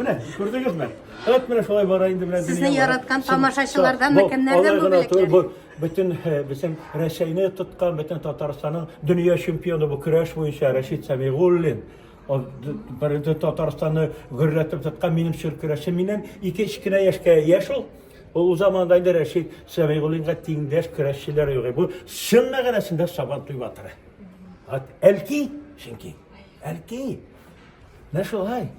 Менә, күрдегезме? Вот менә шулай бара инде менә Сезне яраткан тамашачыларданмы, кемнәрдән бу бүләкләр? Бу бөтен э, безнең Рәсәйне тоткан, бөтен Татарстанның дөнья чемпионы бу көрәш буенча Рәшит Сәмигуллин. Ул беренче Татарстанны гөрләтеп тоткан минем чор көрәшче. Миннән 2-3 кенә яшькә яшь ул. Ул ул заманда инде Рәшит Сәмигуллинга тиңдәш көрәшчеләр юк. Бу чын мәгънәсендә Сабантуй батыры. Әлки, чөнки. Әлки. Менә шулай.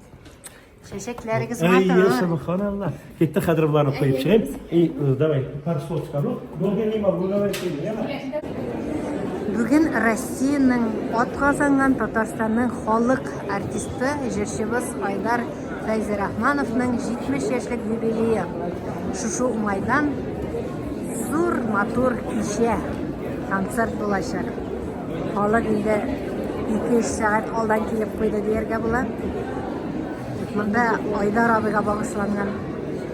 Чәчәкләрегез матур. Әйе, субханалла. Китте хәзер боларны куеп чыгыйм. И, э, давай, пару слов скажу. Долго не могу говорить, яме? Бүген Россиянең атказанган Татарстанның халык артисты, җырчыбыз Айдар Фәйзерахмановның 70 яшьлек юбилее. Шушы уңайдан зур матур кичә, концерт булачак. Халык инде 2-3 сәгать алдан килеп куйды дияргә була. Монда Айдар абыйга багышланган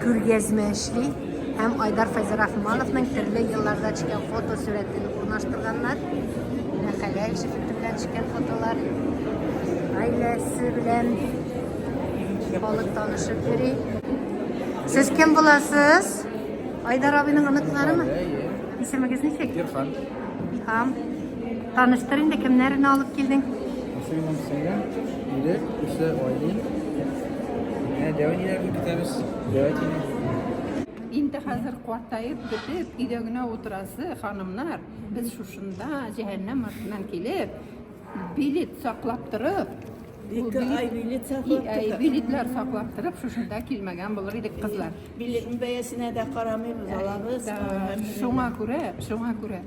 күргәзмә эшли һәм Айдар Фәйзерахмановның төрле елларда төшкән фотосурәтен урнаштырганнар. Менә хәләл җефете белән төшкән фотолар. Гаиләсе белән халык танышып йөри. Сез кем буласыз? Айдар абыйның оныкларымы? Исемегез ничек? Ирфан. Илһам. Таныштыр инде, кемнәрне алып килдең? Сеңлем, сеңлем, ире, үсе Айлин. Менә дәү әниләрне көтәбез. Дәү әтине. Инде хәзер картаеп бетеп, өйдә генә утырасы ханымнар, без шушында җәһәннәм артыннан килеп, билет саклап торып, Ике ай билет саклап тордык. Билетлар саклап торып, шушында килмәгән булыр идек, кызлар. Билетның бәясенә дә карамыйбыз, алабыз. Шуңа күрә, шуңа күрә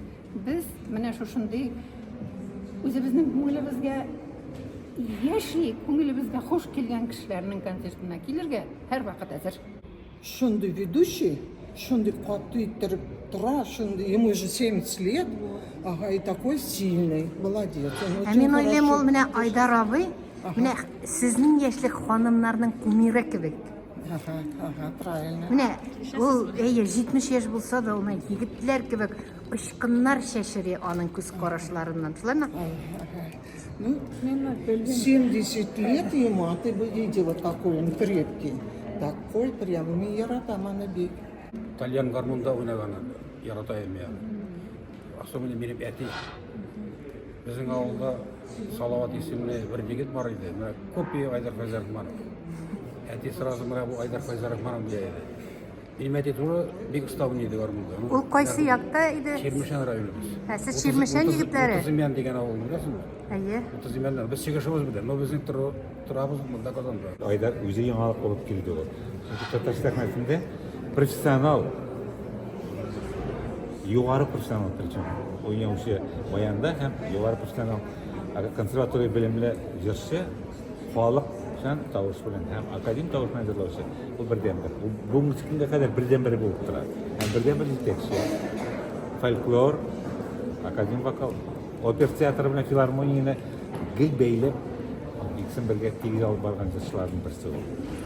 без менә шушындый үзебезнең күңелебезгә яши, күңелебезгә хуш килгән кешеләрнең концертына килергә һәрвакыт әзер. Шундый ведущий, шундый каты иттереп тора, шундый, ему уже 70 лет, ага, и такой сильный, молодец. Ә мин уйлыйм, ул менә Айдар абый, менә сезнең яшьлек ханымнарның кумиры кебек. Ага, ага, правильно. Менә ул, әйе, 70 яшь булса да, ул менә егетләр кебек очкыннар чәчери аның күз карашларыннан. Шулаймы? Ну, 70 лет ему, а ты бы видела, какой он крепкий. Такой прям, мин яратам аны бик. Тальян гармунда уйнаганын ярата идем я. Особенно минем әти. Безнең авылда Салават исемле бер егет бар иде. Менә копия Айдар Фәйзрахманов. Әти сразу менә бу Айдар Фәйзрахманов дия иде. Минем әти туры бик оста уйный иде гармунда. Ул кайсы якта иде? Чирмешән районы без. Ә сез Чирмешән егетләре? Утыз дигән авылны беләсеңме? Әйе. Утыз Имәннән. Без чыгышыбыз белән, но безнең торабыз монда Казанда. Айдар үзе яңалык булып килде ул. Чөнки татар сәхнәсендә профессионал, югары профессионал причем, уйнаучы баянда һәм югары профессионал консерватория белемле җырчы халыкчан тавыш белән һәм академик тавыш белән җырлаучы ул бердәнбер. Ул бүгенге көнгә кадәр бердәнбер булып тора. Һәм бердәнбер җитәкче. Фольклор, академик вокал, опера театры белән филармонияне гел бәйләп, икесен бергә тигез алып барган җырчыларның берсе ул.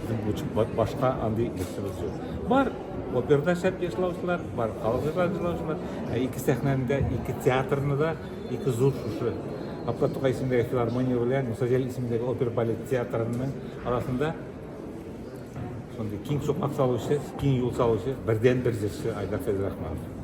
Безнең башка андый җырчыбыз юк. Бар операда шәп җырлаучылар, бар халык җырларын җырлаучылар. Ә ике сәхнәне дә, ике театрны да, ике зур шушы Габдулла Тукай исемендәге филармония белән Муса Җәлил исемендәге опера балет театрының арасында шундый киң сукмак салучы, киң юл салучы бердәнбер җырчы Айдар Фәйзрахманов.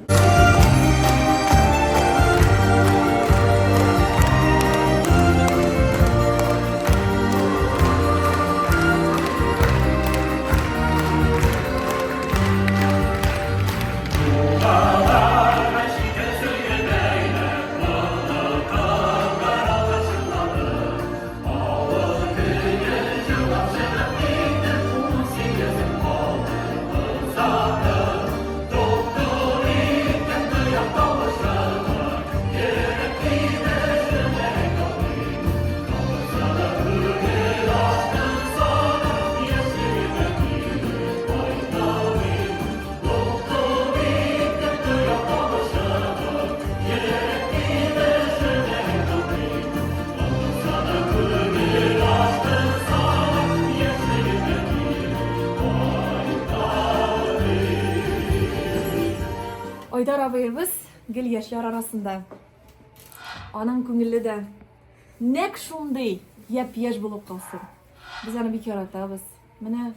Айдар абыебыз гел яшьләр арасында. Аның күңеле дә нәкъ шундый япь-яшь булып калсын. Без аны бик яратабыз. Менә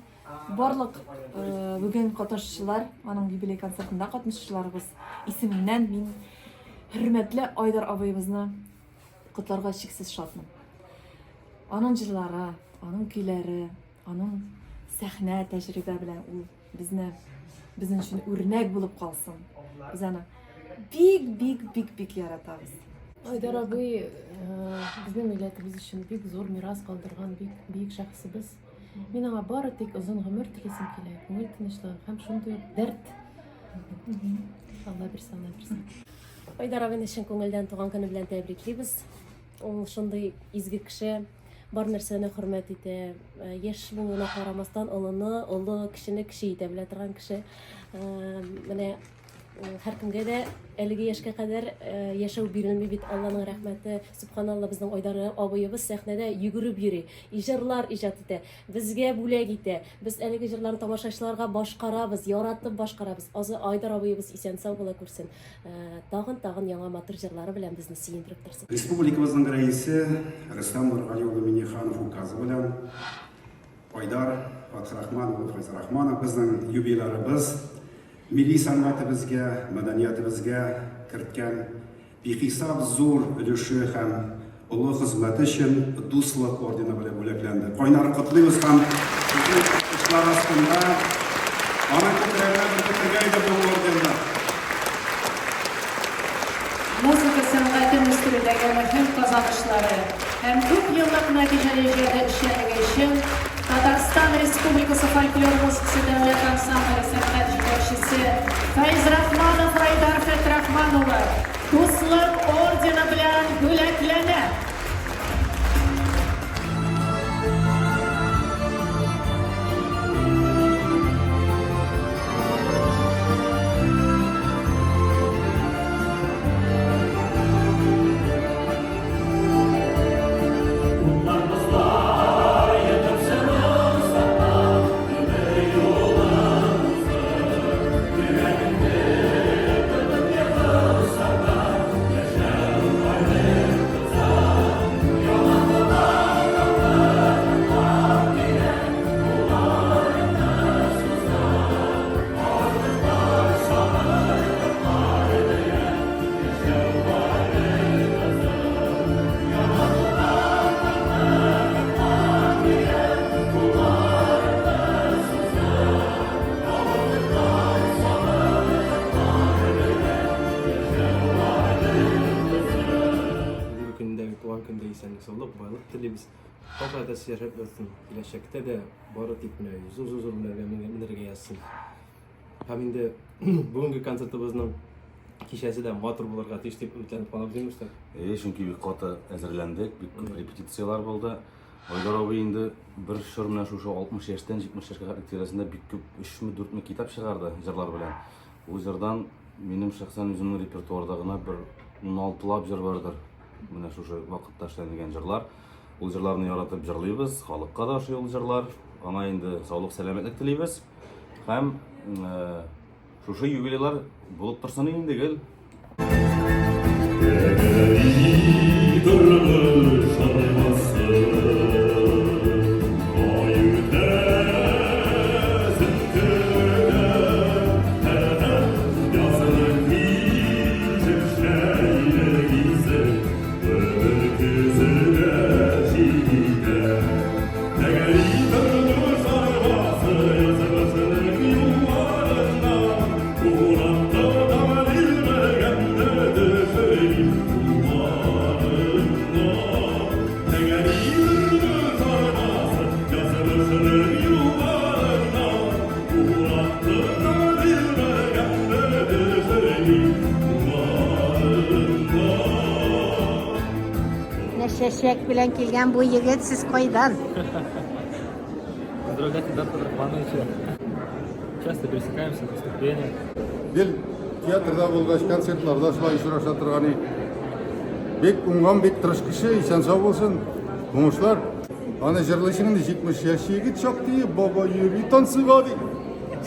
барлык бүген катнашучылар, аның юбилей концертында катнашучыларыбыз исеменнән мин хөрмәтле Айдар абыебызны котларга чиксез шатмын. Аның җырлары, аның көйләре, аның сәхнә тәҗрибә белән ул безне безнең өчен үрнәк булып калсын. Без аны бик бик бик бик яратабыз. Айдар абый безнең милләтебез өчен бик зур мирас калдырган бик бөек шәхесебез. Мин аңа бары тик озын гомер телисем килә, күңел тынычлыгы һәм шундый ук дәрт. Алла бирсә, Алла бирсә. Айдар абыйны чын күңелдән туган көне белән тәбриклибез. Ул шундый изге кеше, бар нәрсәне хөрмәт итә. Э, яшь булуына карамастан, олыны, олы, кешене кеше итә белә торган кеше. Э, менә Һәркемгә дә әлеге яшькә кадәр яшәү бирелми бит, Алланың рәхмәте. Сөбханалла, безнең Айдар абыебыз сәхнәдә йөгереп йөри, җырлар иҗат итә, безгә бүләк итә. Без әлеге җырларны тамашачыларга башкарабыз, яратып башкарабыз. Азы Айдар абыебыз исән-сау була күрсен. Тагын-тагын яңа матур җырлары белән безне сөендереп торсын. Республикабызның Рәисе Рөстәм Нургали улы Миңнеханов указы белән Айдар Фатхрахман улы Фәйзрахманов безнең юбилярыбыз Милли сәнгатебезгә, мәдәниятебезгә керткән бихисап зур өлеше һәм олы хезмәте өчен Дуслык ордены белән бүләкләнде. Кайнар котлыйбыз һәм безнең алкышлар астында аның күкрәгенә беркетергә иде бу орденны. Музыка сәнгатен үстерүдәге мөһим казанышлары һәм күп еллык нәтиҗәле иҗади эшчәнлеге өчен Татарстан Республикасы фольклор музыкасы дәүләт ансамбле сәнгать җитәкчесе Фәйзрахманов Райдар Фәтрахман улы Дуслык ордены белән бүләкләнә. Бүгенге көндә, туган көндә исәнлек-саулык, байлык телибез. Хак-гадәтсез яшәп ятсын. Киләчәктә дә бары тик менә зур-зур менәргә менәргә язсын. Һәм инде бүгенге концертыбызның кичәсе дә матур булырга тиеш дип өметләнеп калабыз инде, Рөстәм. Әйе, чөнки бик каты әзерләндек, бик күп репетицияләр булды. Айдар абый инде бер чор менә шушы 60 яшьтән 70 яшькә хәтле тирәсендә бик күп 3-ме 4-ме китап чыгарды җырлар белән. Ул җырдан минем шәхсән үземнең репертуарда гына бер 16лап җыр бардыр. Менә шушы вакытта эшләнелгән җырлар. Ул җырларны яратып җырлыйбыз, халыкка да ошый ул җырлар. Аңа инде саулык, сәламәтлек телибез. Һәм э, шушы юбилейлар булып торсын инде гел. Менә чәчәк белән килгән бу егет, сез кайдан? Поздравлять Айдара Фатрахмановича. Часто пересекаемся на выступлениях. Гел театрда булгач, концертларда шулай очраша торган идек. Бик уңган, бик тырыш кеше, исән-сау булсын. Уңышлар. Аны җырлыйсың инде 70 яшь егет чак ди, баба йөри танцыга ди.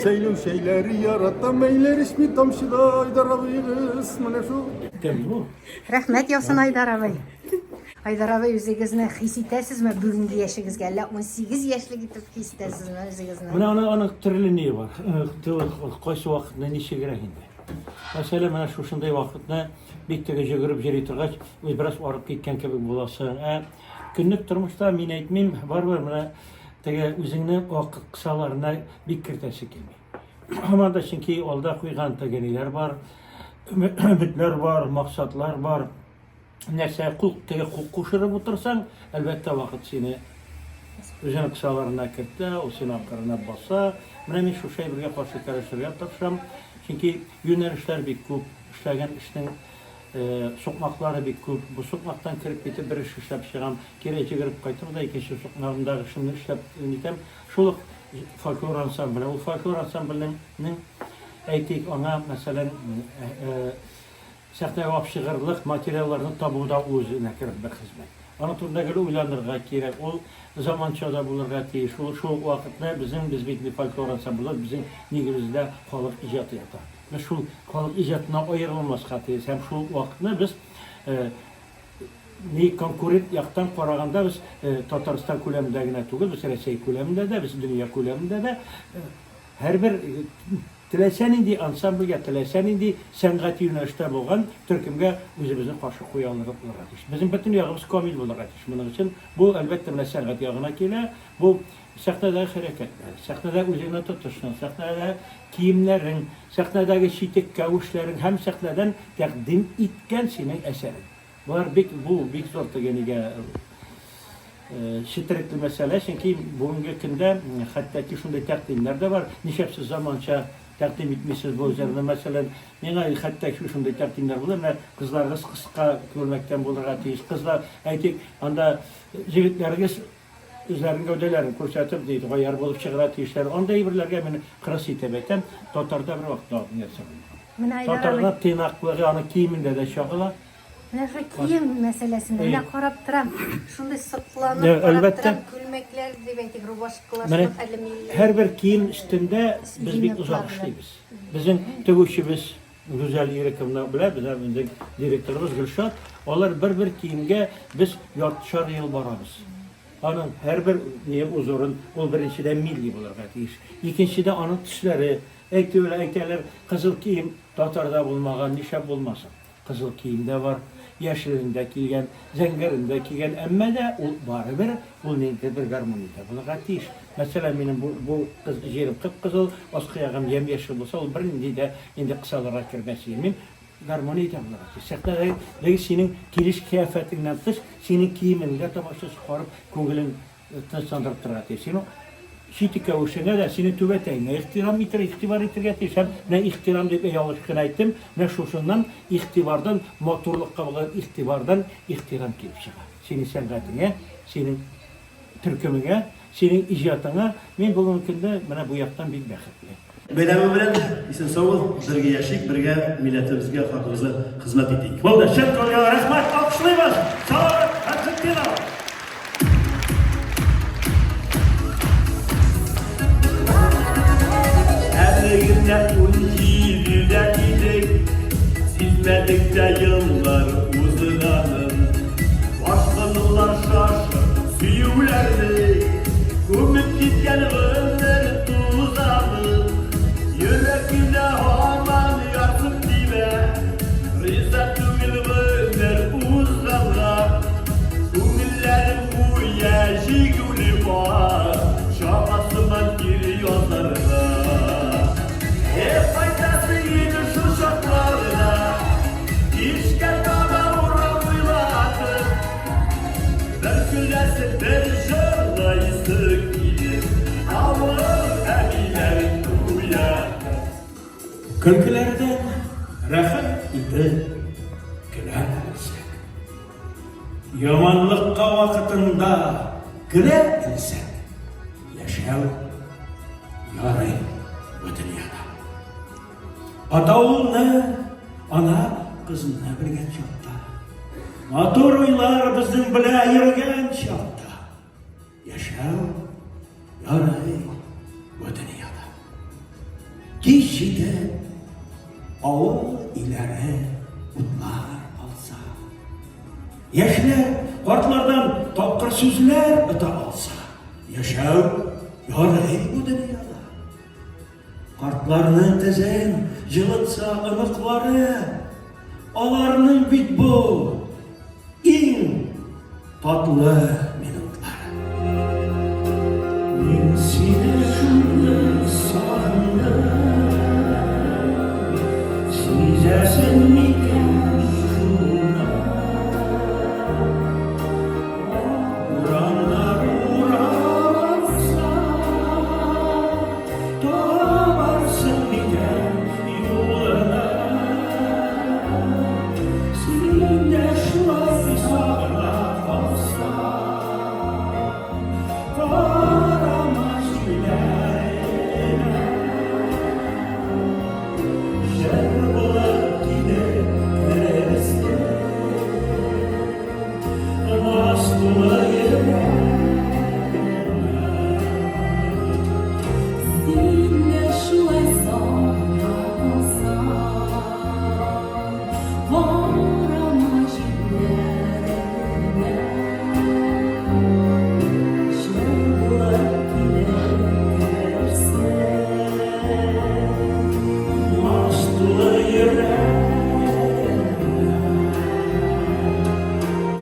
Сәйлүн чәйләре яратам, әйләр эчми тамчыда, Айдар абыегыз, менә шул. Рәхмәт яусын, Айдар абый. Айдар абый, үзегезне хис итәсезме бүгенге яшегезгә? Әллә 18 яшьлек итеп хис итәсезме үзегезне? Менә аның аның төрле ние бар. Кайсы вакытны ничегрәк инде. Мәсәлән, менә шушындый вакытны бик теге җөгереп йөри торгач, үз бераз арып киткән кебек буласың. Ә көнлек тормышта мин әйтмим, барыбер менә теге үзеңне вакыт кысаларына бик кертәсе килми. Һаман да чөнки алда куйган теге ниләр бар, өметләр бар, максатлар бар. Нәрсә кул теге кул кушырып утырсаң, әлбәттә, вакыт сине үзенең кысаларына кертә, ул сине акырына баса. Менә мин шушы әйбергә каршы көрәшергә тырышам. Чөнки юнәлешләр бик күп, эшләгән эшнең сукмаклары бик күп. Бу сукмактан кереп китеп бер эш эшләп чыгам, кире җигереп кайтам да икенче сукмагымдагы эшемне эшләп нитәм. Шул ук фольклор ансамбле. Ул фольклор ансамбленең, әйтик, аңа, мәсәлән, Сәхнәгә алып чыгарлык материалларны табу да ул үзенә кереп бер хезмәт. Аның турында гел уйланырга кирәк. Ул заманча да булырга тиеш. Ул шул ук вакытта безнең, без бит инде фольклор ансамбле, безнең нигезебездә халык иҗаты ята. Без шул халык иҗатыннан аерылмаска тиеш һәм шул ук вакытны без ни конкурент яктан караганда без Татарстан күләмендә генә түгел, без Рәсәй күләмендә дә, без дөнья күләмендә дә һәрбер Теләсә нинди ансамбльгә, теләсә нинди сәнгати юнәлештә булган төркемгә үзебезне каршы куя алырлык булырга тиеш. Безнең бөтен ягыбыз камил булырга тиеш моның өчен. Бу, әлбәттә, менә сәнгать ягына килә. Бу сәхнәдәге хәрәкәтләр, сәхнәдә үзеңне тотышың, сәхнәдә киемнәрең, сәхнәдәге читек-кәвешләрең һәм сәхнәдән тәкъдим иткән синең әсәрең. Болар бик, бу бик зур теге нигә четерекле мәсьәлә, чөнки бүгенге көндә хәтта ки шундый тәкъдимнәр дә бар. Нишләп сез заманча тәкъдим итмисез бу җырны? Мәсәлән, миңа хәтта шундый тәкъдимнәр булды. Менә кызларыгыз кыска күлмәктән булырга тиеш. Кызлар, әйтик, анда егетләрегез үзләренең гәүдәләрен күрсәтеп, ди, гаярь булып чыгарга тиешләр. Андый әйберләргә мин кырыс итеп әйтәм, татарда бервакытта да андый нәрсә булмаган. Менә Айдар Татарда абый. тыйнаклыгы аның киемендә дә чагыла. Менә шул кием мәсьәләсендә менә карап торам, шундый сокланып Ә, карап әлбәттә. торам, күлмәкләр дип әйтик, рубашкалар Менә шул хәтле милли. һәрбер кием өстендә без бик озак Элементлар белән. эшлибез. Безнең тегүчебез Гүзәл Ирековна белән безнең безнең директорыбыз Гөлшат, алар бер-бер киемгә без яртышар ел барабыз. Аның һәрбер не узорын, ул беренчедән милли булырга тиеш. Икенчедән аның төсләре, әйтү әйтәләр, кызыл кием татарда булмаган, нишләп булмасын? Кызыл кием дә бар, яшелен дә кигән, зәңгәрен дә кигән, әмма дә ул барыбер ул ниндидер бер гармониядә булырга тиеш. Мәсәлән, минем бу, бу кыз җирем кып-кызыл, аскы ягым ямь-яшел булса, ул бернинди дә инде кысаларга кермәс иде. Мин гармониядә булырга тиеш. Сәхнәдәге синең килеш-кыяфәтеңнән тыш, синең киемеңдә тамашачы карап, күңелен тынычландырып торырга тиеш. Синең читекәвешеңә дә, синең түбәтәеңә ихтирам итер, игътибар итергә тиеш. Һәм менә ихтирам дип ялгыш кына әйттем, менә шушыннан игътибардан, матурлыкка булган игътибардан ихтирам килеп чыга. Синең сәнгатеңә, синең төркемеңә, синең иҗатыңа. Мин бүгенге көндә менә бу яктан бик бәхетле. Бәйрәме белән, исән-сау бул, бергә яшик, бергә милләтебезгә, халкыбызга хезмәт итик. Булды, чын күңелдән рәхмәт, алкышлыйбыз! Салават Фәтхетдинов! Әле генә унҗидедә идек, сизмәдек тә еллар узганын. Башланылар шашып сөюләрне, Күмеп киткән гомер тузаны. Йөрәгемдә һаман ярсып тибә, Риза түгел гомер узганга. Күңелләрем гүя җигүле ат, Чама сыман кире язарга. Эх, кайтасы иде шул чакларга, Кичкә таба урам буйлатып, Бер көләсе, бер җырлыйсы килеп, Авыл әбиләрен уятып. Көлкеләрдән рәхәт иде көлә белсәк. Яманлыкка вакытында көлә белсәк, яшәү ярый бу дөньяда. Ата улны, ана кызны белгән чакта, матур уйлар безнең белә йөргән чакта, яшәү ярый бу дөньяда. Кич җитеп, авыл өйләре утлар алса, яшьләр картлардан тапкыр сүзләр ота алса, яшәү ярый бу дөньяда. Картларның тезен җылытса оныклары, аларның бит бу иң татлы.